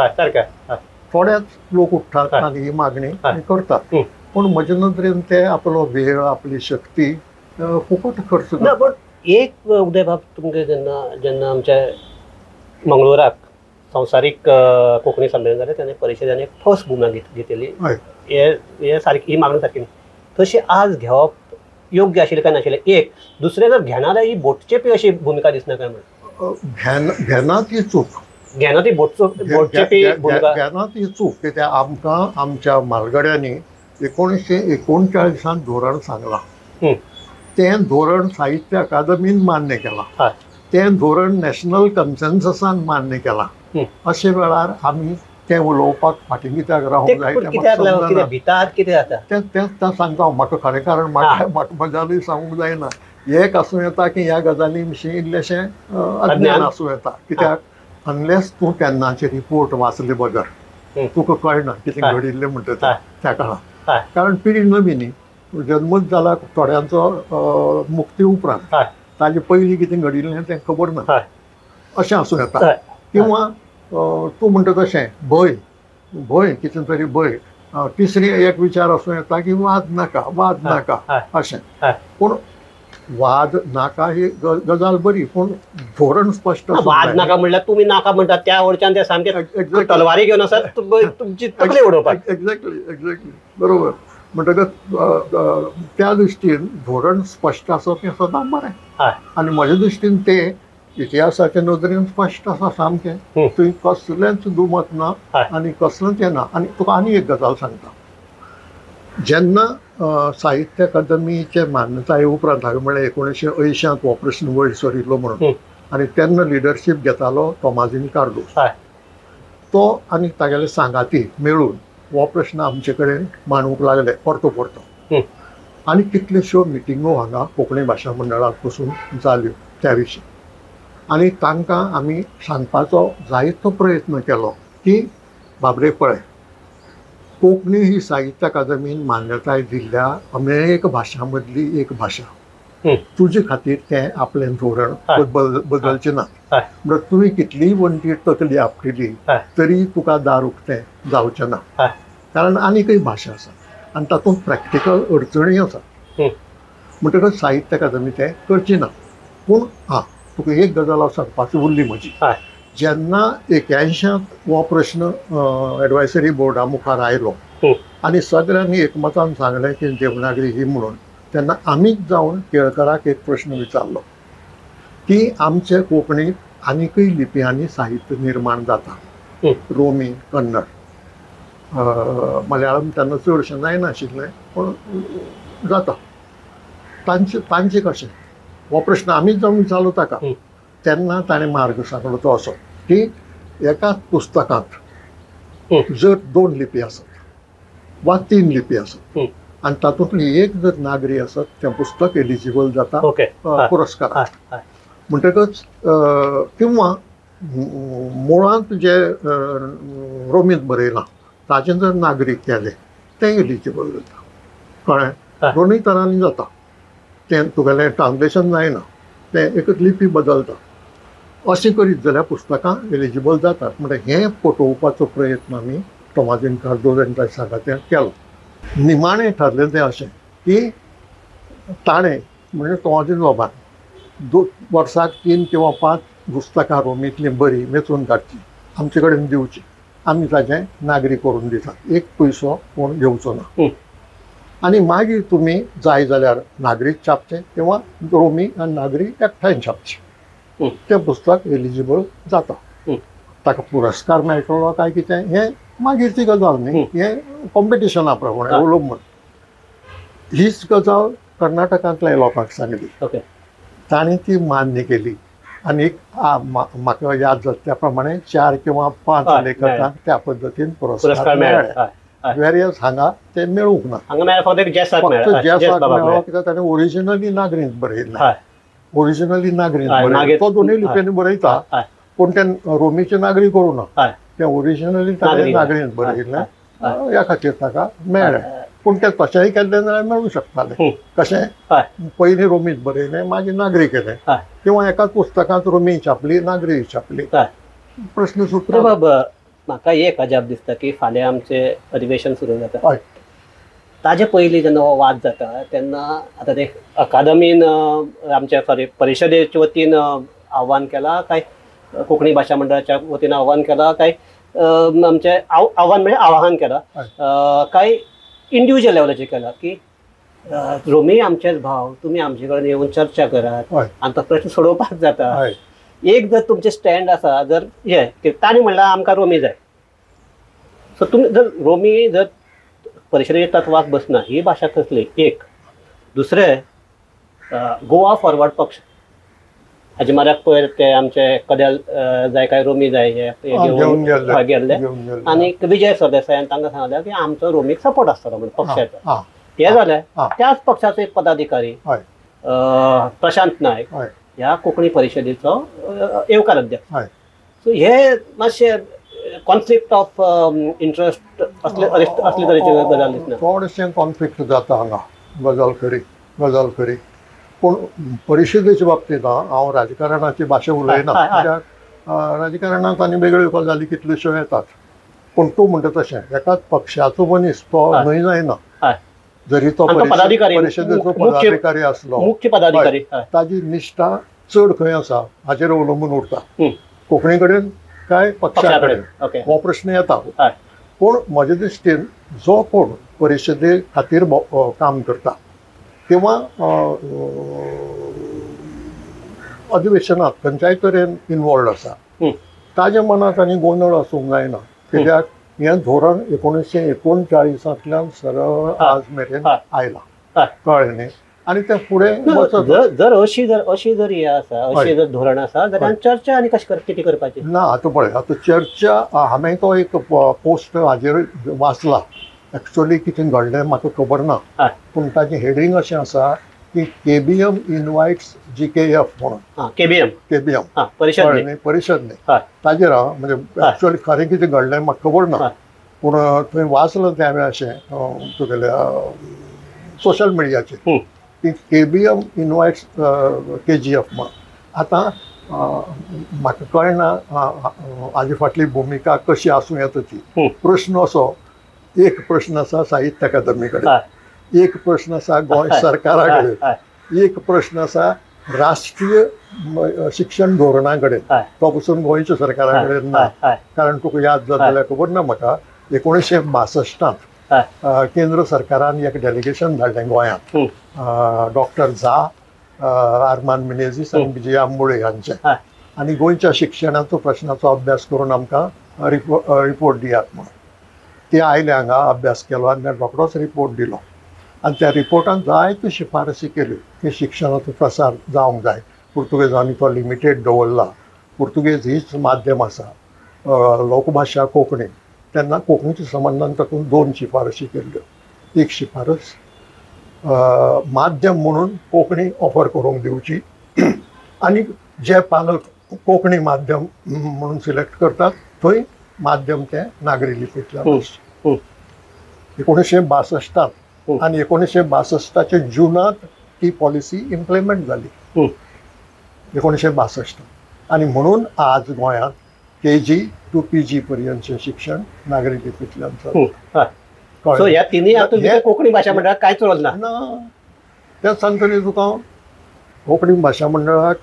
थोडेच लोक उठ्ठात आनी ही मागणी करतात. पूण म्हजे नदरेन ते आपलो वेळ, आपली शक्ती फुकट खर्च करतात. पूण एक उदयबाब, तुमगे जेन्ना जेन्ना आमच्या मंगळुराक संवसारीक कोंकणी संमेलन जालें तेन्ना परिशदेन एक ठोस भुमिका घेतली, हे सारकी ही मागणी सारकी तशी आज घेवप योग्य आशिल्लें काय नाशिल्लें? एक दुसरें, जर घेना जाल्यार ही बोटचेपी अशी भुमिका दिसना काय म्हण? घेना ती चूक, घेना ती बोटचेपी भुमिका, घेना ती चूक. कित्याक आमकां आमच्या म्हालगड्यांनी 1939 धोरण सांगलां, तें धोरण साहित्य अकादमीन मान्य केलां, तें धोरण नॅशनल कन्सेन्ससान मान्य केलां. अशे वेळार आमी तें उलोवपाक फाटीं कित्याक रावूंक जाय? तें तें सांगता हांव, म्हाका खरें कारण म्हाका गजालूय सांगूंक जायना. एक आसूं येता की ह्या गजाली विशीं इल्लेशें अज्ञान आसूं येता, कित्याक अनलेस तूं तेन्नाचे रिपोर्ट वाचले बगर तुका कळना कितें घडिल्लें म्हणटा तें त्या काळार. कारण पिढी नवी न्ही, जन्मूच जाला थोड्यांचो मुक्ती उपरांत, ताजे पयलीं कितें घडिल्लें तें खबर ना, अशें आसूं येता. किंवा तूं म्हणटा तशें भंय, भंय कितें तरी भंय. तिसरी एक विचार आसूं येता की वाद नाका, वाद नाका अशें. पूण वाद नाका ही गजाल बरी, पूण धोरण स्पश्ट. वाद नाका म्हणल्यार तुमी नाका म्हणटात त्या वरच्यान ते सामके तलवारी घेवन आसात तुमची तकली उडोवपाक. एक्झॅक्टली एक्झॅक्टली बरोबर. म्हणटकच त्या दृश्टीन धोरण स्पश्ट आसप हें सदांच बरें. आनी म्हज्या दृश्टीन तें इतिहासाच्या नदरेन स्पश्ट आसा सामकें, थंय कसलेंच दुमत ना आनी कसलेंच हें ना. आनी तुका आनी एक गजाल सांगता, जेन्ना साहित्य अकादमीचे मान्यताये उपरांत हांवें म्हणलें 1980 हो प्रश्न वयर सरिल्लो म्हणून, आनी तेन्ना लिडरशीप घेतालो तोमाझीन कार्दोज, तो आनी तागेले सांगाती मेळून हो प्रश्न आमचे कडेन मांडूंक लागले परतो परतो. आनी कितल्योश्यो मिटिंगो हांगा कोंकणी भाशा मंडळांत पसून जाल्यो त्या विशीं. आनी तांकां आमी सांगपाचो जायतो प्रयत्न केलो की बाबरे पळय, कोंकणी ही साहित्य अकादमीन मान्यताय दिल्ल्या अनेक भाशां मदली एक भाशा, तुजे खातीर तें आपलें धोरण बदलचें ना. म्हणल्यार तुवें कितलीय वण्टीर तकली आपटिली तरी तुका दार उक्तें जावचें ना, कारण आनीकय भाशा आसा आनी तातूंत प्रॅक्टिकल अडचणी आसा. म्हणटकच साहित्य अकादमी तें करची ना. पूण आं, तुका एक गजाल हांव सांगपाची उरली म्हजी, जेन्ना 81 हो प्रश्न एडवायसरी बोर्डा मुखार आयलो आनी सगळ्यांनी एकमतान सांगलें की देवनागरी ही म्हणून, तेन्ना आमीच जावन केळकराक एक प्रश्न विचारलो की आमचे कोंकणीत आनीकय लिपयांनी साहित्य निर्माण जाता, रोमी, कन्नड, मलयाळम तेन्ना चडशें जायनाशिल्लें पूण जाता, तांचे तांचें कशें हो प्रश्न आमीच जावन विचारलो ताका. तेन्ना ताणें मार्ग सांगलो तो असो की एकाच पुस्तकांत जर 2 लिपी आसत वा 3 लिपी आसत आनी तातूंतली एक जर नागरी आसत तें पुस्तक एलिजिबल जाता पुरस्काराक. म्हणटकच किंवा मुळांत जे रोमींत बरयलां ताचें जर नागरी केलें तें एलिजिबल जाता. कळ्ळें? दोनूय तरांनी जाता तें, तुगेलें ट्रान्सलेशन जायना, तें एकच लिपी बदलता. अशें करीत जाल्यार पुस्तकां एलिजिबल जातात. म्हणल्यार हें पटोवपाचो प्रयत्न आमी तोमाजीन कार्दोज आनी ताच्या सांगात्यान केलो. निमाणें ठरलें तें अशें की ताणें म्हणजे तोमाजीन बाबान वर्साक 3 किंवा 5 पुस्तकां रोमींतलीं बरीं वेंचून काडचीं, आमचे कडेन दिवचीं, आमी ताचें नागरी करून दितात, एक पयसो कोण घेवचो ना. आनी मागीर तुमी जाय जाल्यार नागरीक छापचें किंवा रोमी आनी नागरी एकठांय छापचें, तें पुस्तक एलिजिबल जाता. ताका पुरस्कार मेळटलो काय कितें हें मागीर ती गजाल न्ही, हें कॉम्पिटिशना प्रमाणे अवलंबून. हीच गजाल कर्नाटकांतल्या लोकांक सांगली, तांणी ती मान्य केली आनी एक म्हाका याद जाता त्या प्रमाणे 4 किंवा 5 लेखकांक त्या पद्दतीन पुरस्कार मेळ्ळे. वेरियस हांगा ते मेळूंक ना, फक्त जेसाक मेळ्ळो कित्याक ताणें ओरिजिनली नागरींत बरयल्लें, ओरिजिनली नागरींत बरयलें. तो दोनूय लिपयांनी बरयता पूण तें रोमीचें नागरी करूं ना, तें ओरिजिनली ताणें नागरींत बरयल्लें, ह्या खातीर ताका मेळ्ळें. पूण तें तशेंय केल्लें जाल्यार मेळूंक शकतालें. कशें? पयलीं रोमींत बरयलें मागीर नागरी केलें, किंवा एकाच पुस्तकांत रोमी छापली नागरी छापली, प्रश्न सुटलो. बाबा म्हाका एक अजाप दिसता की फाल्यां आमचें अधिवेशन सुरू जाता, ताजे पयलीं जेन्ना हो वाद जाता तेन्ना आतां ते अकादमीन आमच्या सॉरी परिशदेच्या वतीन आव्हान केलां काय कोंकणी भाशा मंडळाच्या वतीन आव्हान केलां काय आमचें आव्हान म्हणजे आवाहन केलां काय इंडिविज्युअल लेवलाचेर केलां की रोमी आमचेच भाव, तुमी आमचे कडेन येवन चर्चा करात आनी तो प्रश्न सोडोवपाक जाता. एक जर तुमचें स्टँड आसा जर हें तांणी म्हणल्यार आमकां रोमी जाय, सो तुमी जर रोमी जर परिशदेच्या तत्वाक बसना ही भाशा कसली? एक दुसरें गोवा फॉरवर्ड पक्ष हाजे मार्याक पयर ते आमचे कदेल जाय काय रोमी जाय हे घेवन गेल्ले आनी विजय सरदेसायान तांकां सांगलें की आमचो रोमीक सपोर्ट आसतलो म्हणून पक्षाचो. हें जालें. त्याच पक्षाचो एक पदाधिकारी प्रशांत नायक ह्या कोंकणी परिशदेचो येवकार अध्यक्ष. सो हे मातशे कॉन्फ्लिक्ट ऑफ इंट्रस्ट असले असले तरेचे गजाल दिसना, थोडेशें कॉन्फ्लिक्ट जाता हांगा, गजाल खरी, गजाल खरी. पूण परिशदेच्या बाबतींत हांव राजकारणाची भाशा उलयना, कित्याक राजकारणांत आनी वेगळ्यो गजाली कितल्योश्यो येतात. पूण तूं म्हणटा तशें एकाच पक्षाचो मनीस तो न्हय जायना, जरी तो परिशदेचो पदाधिकारी आसलो, मुख्य पदाधिकारी, ताजी निश्ठा चड खंय आसा हाचेर अवलंबून उरता, कोंकणी कडेन काय पक्षा कडेन हो प्रश्न येता. पूण म्हजे दृश्टीन जो कोण परिशदे खातीर काम करता किंवा अधिवेशनात खंयच्याय तरेन इनवॉल्ड आसा ताज्या मनांत आनी गोंदळ आसूंक जायना, कित्याक हें धोरण 1939 सरळ आज मेरेन आयलां, कळ्ळें न्ही? आनी तें फुडें वचत. जर अशी जर अशी जर हें आसा, अशी जर धोरण आसा जाल्यार चर्चा आनी कशी कितें करपाची ना. आतां पळय, आतां चर्चा हांवें तो एक पोस्ट हाजेर वाचला, एक्चुअली कितें घडलें म्हाका खबर ना, पूण ताचें हेडींग अशें आसा की केबीएम इनवायट्स जीकेएफ म्हणून. केबीएम, केबीएम परिशद, परिशद न्ही ताजेर. हांव म्हणजे एक्चुअली खरें कितें घडलें म्हाका खबर ना, पूण थंय वाचलें तें हांवें अशें तुगेल्या सोशल मिडियाचेर की केबीएम इनवायट्स केजीएफ म्हणून. आतां म्हाका कळना हाजे फाटली भुमिका कशी आसूं येता ती. प्रश्न असो, एक प्रश्न आसा साहित्य अकादमी कडेन, एक प्रश्न आसा गोंय सरकारा कडेन, एक प्रश्न आसा राष्ट्रीय शिक्षण धोरणा कडेन, तो पसून गोंयच्या सरकारा कडेन ना. कारण तुका याद जाता जाल्यार खबर ना म्हाका, 1962 केंद्र सरकारान एक डेलिगेशन धाडलें गोंयांत, डॉक्टर झा, आरमान मिनेझीस आनी विजया मुळे हांचे, आनी गोंयच्या शिक्षणाचो प्रश्नाचो अभ्यास करून आमकां रिपोर्ट दियात म्हणून. ते आयले हांगा, अभ्यास केलो आनी रोखडोच रिपोर्ट दिलो. आनी त्या रिपोर्टान जायत्यो शिफारसी केल्यो की शिक्षणाचो प्रसार जावंक जाय, पुर्तुगेजांनी तो लिमिटेड दवरला, पुर्तुगेज हीच माध्यम आसा, लोकभाशा कोंकणी. तेन्ना कोंकणीच्या संबंदान तातूंत 2 शिफारशी केल्ल्यो. एक शिफारस माध्यम म्हणून कोंकणी ऑफर करूंक दिवची आनी जे पालक कोंकणी माध्यम म्हणून सिलेक्ट करतात थंय माध्यम तें नागरी लिपींतल्यान. 1962 आनी 1962 जुनांत ती पॉलिसी इम्प्लिमेंट जाली, 1962. आनी म्हणून आज गोंयांत KG to PG पर्यंतचें शिक्षण नागरी लिपींतल्यान चलता. सो ह्या तिनूय हातूंत कोंकणी भाशा मंडळाक कांयच रोल ना. तेंच सांगता न्ही तुका, कोंकणी भाशा मंडळाक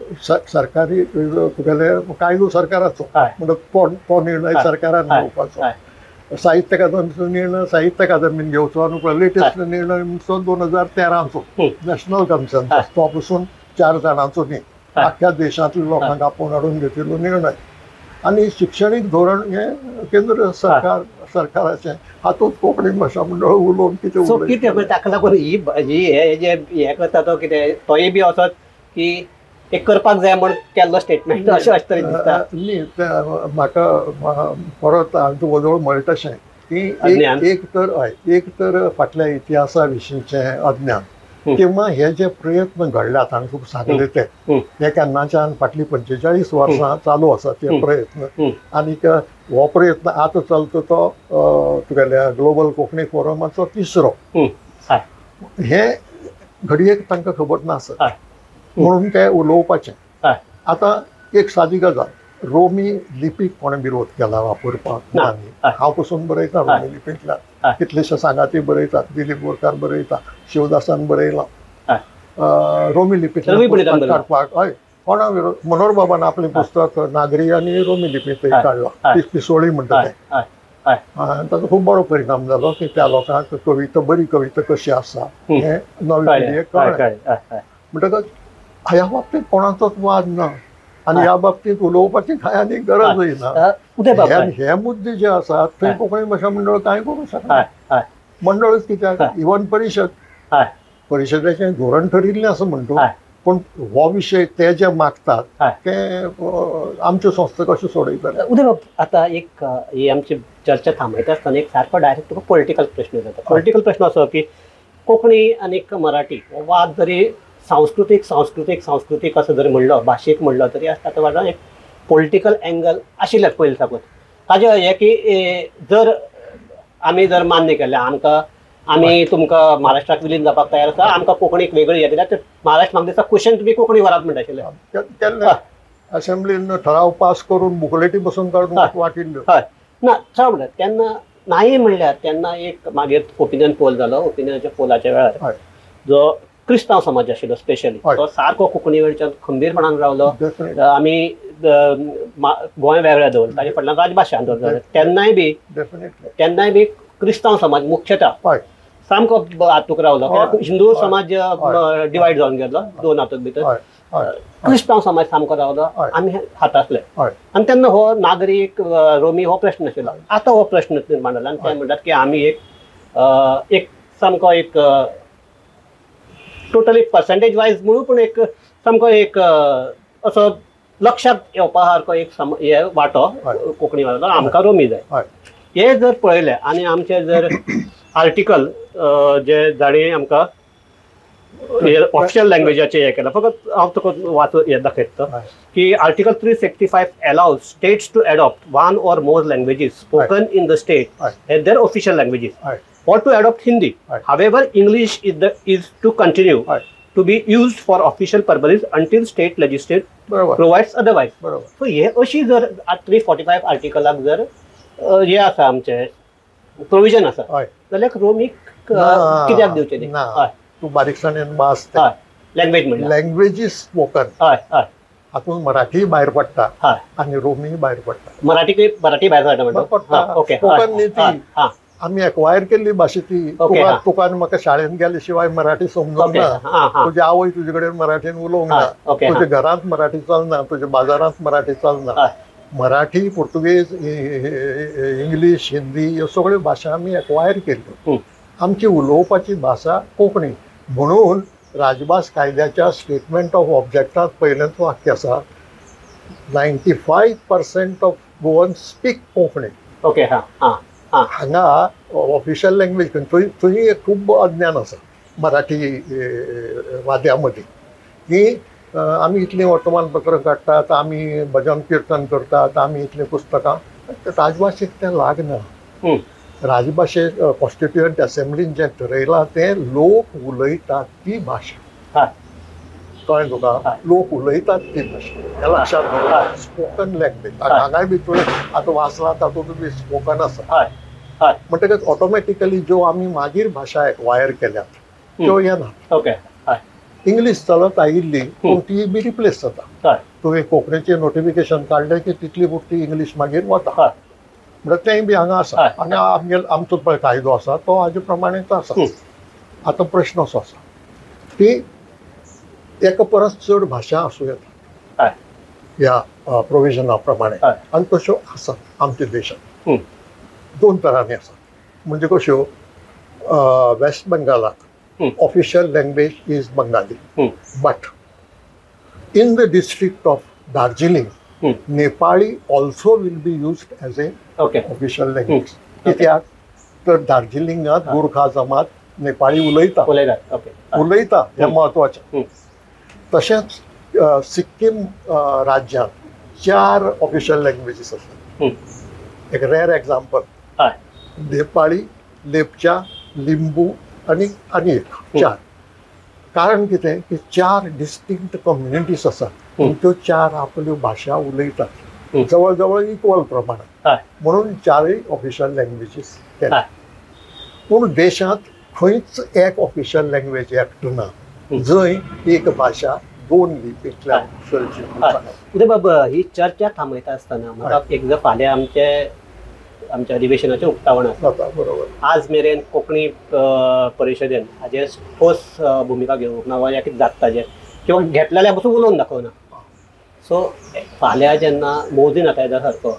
सरकारी तुगेले कायदो सरकाराचो, म्हणटा तो निर्णय सरकारान घेवपाचो, साहित्य अकादमीचो निर्णय साहित्य अकादमीन घेवचो, आनी लेटेस्ट निर्णय म्हणचो 2013चो नॅशनल कॉन्फरन्स, तो पसून 4 जाणांचो न्ही, आख्ख्या देशांतल्या लोकांक आपोवन हाडून घेतिल्लो निर्णय. आनी शिक्षणीक धोरण हें केंद्र सरकार सरकाराचें, हातूंत कोंकणी भाशा मंडळ उलोवन कितें सो कितें ताका लागून ही हे जे हें करता तो कितें तोय बी असोच की एक करपाक जाय म्हण केल्लो स्टेटमेंट अशें अशें तरेन दिसता. न्ही, म्हाका परत हांवें तुका जवळ म्हणलें तशें की एक तर हय, एक तर फाटल्या इतिहासा विशींचें अज्ञान किंवा हे जे प्रयत्न घडल्यात हांवें तुका सांगले ते हे केन्नाच्यान फाटलीं 45 वर्सां चालू आसा ते प्रयत्न. आनीक हो प्रयत्न आतां चलता तो तुगेल्या ग्लोबल कोंकणी फोरमाचो 3रो. हे घडयेक तांकां खबर नासत म्हणून ते उलोवपाचें. आतां एक सादी गजाल, रोमी लिपीक कोणें विरोध केला वापरपाक ना? हांव पसून बरयतां रोमी लिपींतल्यान, कितलेशे सांगाती बरयतात, दिलीप बोरकार बरयता, शिवदासान बरयलां रोमी लिपींतल्यान काडपाक. हय, कोणा विरोध? मनोहर बाबान आपलें पुस्तक नागरी आनी रोमी लिपींत काडलां, पिसोळी म्हणटा तें. ताचो खूब बरो परिणाम जालो की त्या लोकांक कविता, बरी कविता कशी आसा हें नवे पिळगेक कळ्ळें. म्हणटकच ह्या बाबतींत कोणाचोच वाद ना आनी ह्या बाबतींत उलोवपाची कांय आनी गरजूय ना. हे मुद्दे जे आसात थंय कोंकणी भाशा मंडळ कांय करूंक शकना. मंडळच कित्याक, इवन परिशद, परिशदेचें धोरण ठरिल्लें आसा म्हणटा, पूण हो विशय ते जे मागतात ते आमच्यो संस्था कश्यो सोडयतले. उदय, आतां एक ही आमची चर्चा थांबयता आसतना एक सारको डायरेक्ट तुका पॉलिटिकल प्रश्न जाता. पॉलिटिकल प्रश्न असो की कोंकणी आनी मराठी हो वाद जरी सांस्कृतीक सांस्कृतीक सांस्कृतीक असो जरी म्हणलो, भाशीक म्हणलो तरी आसता, तो वादा एक पॉलिटिकल एंगल आशिल्लेच पयलीं साकून. ताजें हें की जर आमी जर मान्य केलें आमकां, आमी तुमकां महाराष्ट्राक विलीन जावपाक तयार आसा, आमकां कोंकणीक वेगळी हें दिल्यार महाराष्ट्र म्हाका दिसता क्वेश्चन तुमी कोंकणी व्हरात म्हणटा आशिल्लें. केन्ना असेंब्लीन ठराव पास करून बुकलेटी बसून काडून वाटिल्ल्यो. हय ना, ठराव म्हणल्यार तेन्ना नाही म्हणल्यार तेन्ना एक मागीर ओपिनियन पोल जालो. ओपिनियनाच्या पोलाच्या वेळार जो क्रिस्तांव समाज आशिल्लो स्पेशली तो सारको कोंकणी वेळच्यान खंबीरपणान रावलो. आमी गोंय वेगळें दवरलें, ताजे फाटल्यान राजभाशा आंदोलन जालें. तेन्नाय बी क्रिस्तांव समाज मुख्यतः सामको हातूंत रावलो. हिंदू समाज डिवायड जावन गेलो दोन हातूंत भितर, क्रिस्तांव समाज सामको रावलो, आमी हातासले. आनी तेन्ना हो नागरीक रोमी हो प्रश्न आशिल्लो. आतां हो प्रश्न निर्माण जाला आनी ते म्हणटात की आमी एक एक सामको एक टोटली पर्सेंटेज वायज म्हणून पूण एक सामको एक असो लक्षात येवपा सारको एक हे वांटो कोंकणी वांटो आमकां रोमी जाय. हे जर पळयलें आनी आमचे जर आर्टिकल जे जाणी आमकां ऑफिशियल लँग्वेजाचें हें केलां, फकत हांव तुका वाचून हें दाखयता की article 365 allows states to adopt one or more languages spoken in the state as their official languages or to adopt Hindi. However, English is to continue to be used for official purposes until state legislature provides otherwise. So हे अशी जर 345 आर्टिकलाक जर हे आसा आमचें provision आसा जाल्यार रोमीक कित्याक दिवचें न्ही? तूं बारीकसाणेन वाच, लँग्वेज म्हणल्यार लँग्वेज is spoken, हातूंत मराठी भायर पडटा आनी रोमी भायर पडटा. मराठी मराठी भायर पडटा, स्पोकन न्ही ती. आमी एक्वायर केल्ली भाशा ती. तुका आनी म्हाका शाळेंत गेले शिवाय मराठी समजूंक ना, तुजी आवय तुजे कडेन मराठीन उलोवंक ना, तुज्या घरांत मराठी चलना, तुज्या बाजारांत मराठी चलना. मराठी, पुर्तुगेज, इंग्लीश, हिंदी ह्यो सगळ्यो भाशा आमी एक्वायर केल्ल्यो. आमची उलोवपाची भाशा कोंकणी. म्हणून राजभास कायद्याच्या स्टेटमेंट ऑफ ऑब्जेक्टांत पयलेंच वाक्य आसा, 95% of Goan speak Konkani. Okay, हांगा ऑफिशियल लँग्वेज थंय एक खूब अज्ञान आसा मराठी वाद्यां मदीं की आमी इतलीं वर्तमानपत्रां काडटात, आमी भजन किर्तन करतात, आमी इतलीं पुस्तकां. राजभाशेक तें लागना. राजभाशे कॉन्स्टिट्युएंट असेंब्लीन जें ठरयलां तें लोक उलयतात ती भाशा. कळ्ळें तुका? लोक उलयतात ती भाशा हें लक्षांत दवर. स्पोकन लँग्वेज हांगाय बी तुवें आतां वाचलां तातूंत बी स्पोकन आसा. म्हणटकच ऑटोमॅटिकली ज्यो आमी मागीर भाशा एक्वायर केल्यात त्यो येना. इंग्लीश चलत आयिल्ली पूण ती बी रिप्लेस जाता. तुवें कोंकणीचें नोटिफिकेशन काडलें की तितली पुरती इंग्लीश मागीर वता. म्हणल्यार तेंय बी हांगा आसा. आनी आमगेलो आमचो पळय कायदो आसा तो हाजे प्रमाणेच आसा. आतां प्रश्न असो आसा की एका परस चड भाशा आसूं येता ह्या प्रोविजना प्रमाणे, आनी तश्यो आसात आमच्या देशांत. दोन तरांनी आसात. म्हणजे कश्यो, waste बंगालाक official language is Bengali, but in the district of Darjeeling Nepali also will be used as a official language. कित्याक तर दार्जिलिंगांत गोरखा जमात नेपाळी उलयता, उलयता हें म्हत्वाचें. तशेंच सिक्कीम राज्यांत 4 ऑफिशियल लँग्वेजीस आसात. एक रेर एग्जाम्पल, नेपाळी, लेपचा, लिंबू आनी आनी एक 4. कारण कितें की 4 डिस्टिंक्ट कम्युनिटीज आसात, त्यो 4 आपल्यो भाशा उलयतात जवळ जवळ इक्वल प्रमाणात, म्हणून 4 ऑफिशियल लँग्वेजीस केल्या. पूण देशांत खंयच एक ऑफिशियल लँग्वेज एक्ट ना जंय एक भाशा 2 लिपींतल्यान चलची. उदय बाब, ही चर्चा थांबयता आसतना म्हाका एक जर फाल्यां आमचे आमच्या अधिवेशनाचें उक्तावण आसा, बरोबर, आज मेरेन कोंकणी परिशदेन हाजेर ठोस भुमिका घेवंक ना वा कितें जाता ताजेर किंवा घेतले जाल्यार पसून उलोवन दाखोवना. सो फाल्यां जेन्ना मोदी नातायदा सारको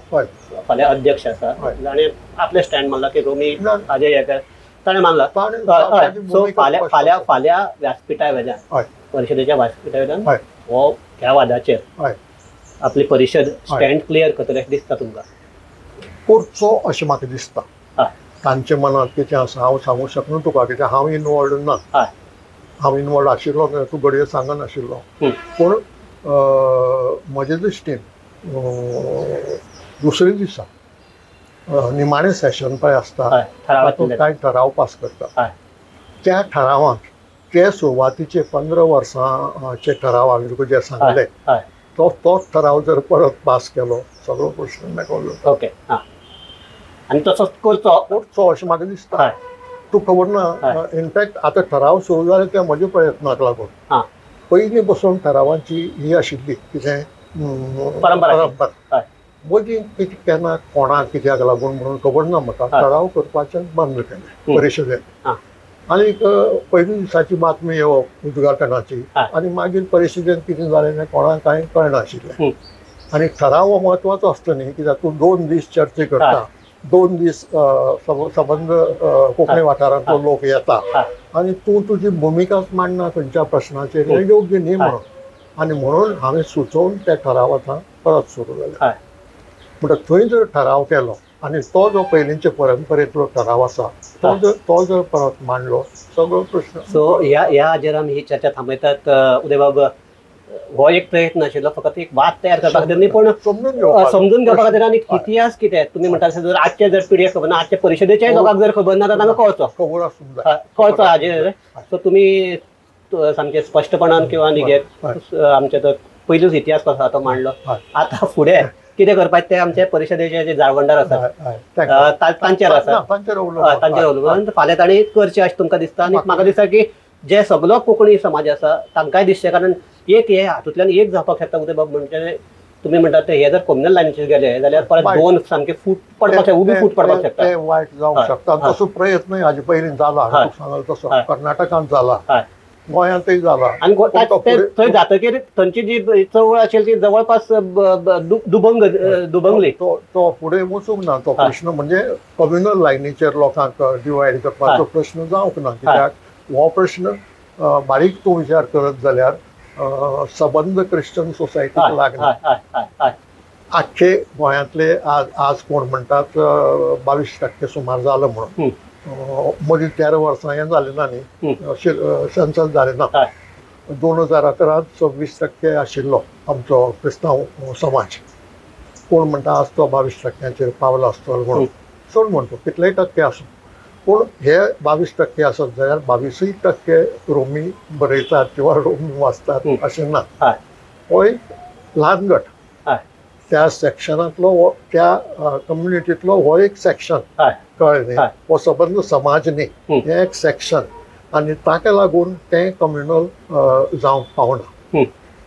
फाल्यां अध्यक्ष आसा जाणें आपलें स्टँड मारला की रोमी हाजेर हें ताणें मानला, सो फाल्यां फाल्यां फाल्यां व्यासपिठा वेल्यान, परिशदेच्या व्यासपिठा वेल्यान हो ह्या वादाचेर आपली परिशद स्टँड क्लियर करतले अशें दिसता तुमकां? करचो अशें म्हाका दिसता. तांच्या मनांत कितें आसा हांव सांगूंक शकना तुका, कित्याक हांव इनवॉल्ड ना. हांव इनवॉल्ड आशिल्लो तूं घडये सांगनाशिल्लो. पूण म्हजे दृश्टीन दुसरे दिसा निमाणें सेशन पळय आसता तातूंत कांय ठराव पास करता. त्या ठरावांत ते सुरवातीचे 15 वर्सांचे ठराव हांवें तुका जे सांगले तो तोच ठराव जर परत पास केलो सगळो प्रश्न मेकळो जाता. ओके, आनी तसोच करचो करचो अशें म्हाका दिसता. तूं खबर ना, इनफॅक्ट आतां ठराव सुरू जाले ते म्हज्या प्रयत्नाक लागून. पयलीं बसून ठरावांची ही आशिल्ली कितें परंपरा, मदीं कितें केन्ना कोणाक कित्याक लागून म्हणून खबर ना म्हाका, ठराव करपाचें बंद केलें परिशदेन. आनी पयली दिसाची बातमी येवप उद्घाटनाची आनी मागीर परिशदेन कितें जालें तें कोणाक कांय कळनाशिल्लें. आनी ठराव हो म्हत्वाचो आसता न्ही, कित्याक तूं 2 दीस चर्चा करता, 2 दीस सबंद कोंकणी वाठारांतलो लोक येता आनी तूं तुजी भुमिकाच मांडना खंयच्या प्रश्नाचेर, हें योग्य न्ही म्हणून. आनी म्हणून हांवें सुचोवन त्या ठराव आतां परत सुरू जाले. म्हणटा थंय जर ठराव केलो आनी तो जो पयलींचे परंपरेंतलो ठराव आसा तो जर परत मांडलो सगळो प्रश्न. सो ह्या ह्या हाजेर आमी ही चर्चा थांबयतात. उदय बाब, हो एक प्रयत्न आशिल्लो फकत एक वाद तयार करपा खातीर न्ही, पण समजून घेवपा खातीर. आनी इतिहास कितें तुमी म्हणटा जर आजचे जर पिढयेक खबर ना, आजच्या परिशदेच्याय लोकांक जर खबर ना जाल्यार तांकां कळचो, खबर आसूंक जाय, कळचो हाजेर. सो तुमी सामकें स्पश्टपणान किंवा आमचे तो पयलींच इतिहास कसो आसा तो मांडलो. आतां फुडें कितें करपाचें तें आमचे परिशदेचे जे जाळवणदार आसात तांचेर आसा, तांचेर अवलंबून फाल्यां तांणी करचें अशें तुमकां दिसता. आनी म्हाका दिसता की जे सगलो कोंकणी समाज आसा तांकांय दिसचें, कारण एक हे हातूंतल्यान एक जावपाक शकता उदय बाब, म्हणजे तुमी म्हणटात ते हे जर कम्युनल लायनीचेर गेले जाल्यार परत दोन सामके फूट पडपाक उबी फूट पडपाक शकता, ते वायट जावंक शकता. तसो प्रयत्न हाजे पयलीं जाला, सांगल तसो कर्नाटकांत जाला, गोंयांतय जाला. आनी थंय जातकीर थंयची जी चळवळ आशिल्ली ती जवळपास दुभंगली. तो फुडें वचूंक ना तो प्रश्न, म्हणजे कम्युनल लायनीचेर लोकांक डिवायड करपाचो प्रश्न जावंक ना. कित्याक हो प्रश्न बारीक तूं विचार करत जाल्यार सबंद क्रिश्चन सोसायटीक लागना. आख्खे गोंयांतले आज आज कोण म्हणटात 22% सुमार जालो म्हणून, मदीं 13 वर्सां हें जालें ना न्ही, सेन्सस जालें ना. 2011 26% आशिल्लो आमचो क्रिस्तांव समाज, कोण म्हणटा आज तो 22% पावला आसतलो म्हणून, चड म्हणतो कितलेय टक्के आसूं, पूण हे 22% आसत जाल्यार 22% रोमी बरयतात किंवा रोमी वाचतात अशें ना. हो एक ल्हान गट, त्या सेक्शनांतलो, त्या कम्युनिटींतलो हो एक सेक्शन, कळ्ळें न्ही, हो सबंद समाज न्ही, हें एक सेक्शन आनी ताका लागून तें कम्युनल जावंक पावना.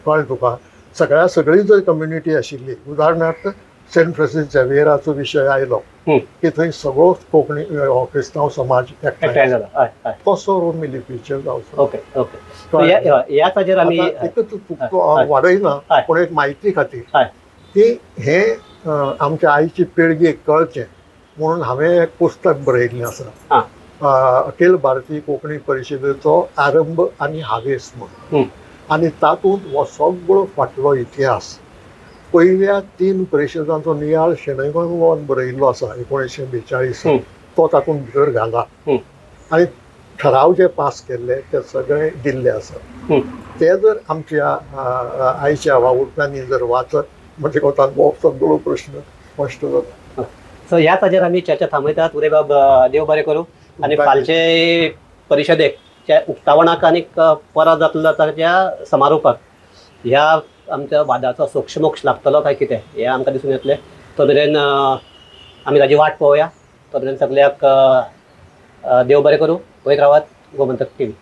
कळ्ळें तुका? सगळी जर कम्युनिटी आशिल्ली, उदाहरणार्थ सेंट फ्रांसीस झेवियराचो विशय आयलो की थंय सगळो कोंकणी क्रिस्तांव समाज एकठांय जाला, तसो रोमी लिपीचेर जावचो. ओके ओके, ह्याच आमी एकच वाडयना, पूण एक म्हायती खातीर की हे आमच्या आईची पिळगेक कळचें म्हणून हांवें एक पुस्तक बरयिल्लें आसा, अखिल भारतीय कोंकणी परिशदेचो आरंभ आनी हावेस म्हणून. आनी तातूंत हो सगळो फाटलो इतिहास, पयल्या 3 परिशदांचो नियाळ शणै गोंयबाबान बरयिल्लो आसा 1942, तो तातूंत भितर घाला आनी ठराव जे पास केल्ले ते सगळे दिल्ले आसात. ते जर आमच्या आयच्या वावुरप्यांनी जर वाचत म्हणजे तांकां सगळो प्रश्न स्पश्ट जाता. सो ह्याच हाजेर आमी चर्चा थांबयतात. उदयबाब देव बरें करूं आनी फालचे परिशदेक उक्तावणाक आनी परत जातलो ताच्या समारोपाक ह्या आमच्या वादाचो सोक्षमोक्ष लागतलो काय कितें हें आमकां दिसून येतलें. तो मेरेन आमी ताजी वाट पळोवया. तो मेरेन सगळ्याक देव बरें करूं. वयर रावात. गोमंतक टीव्ही.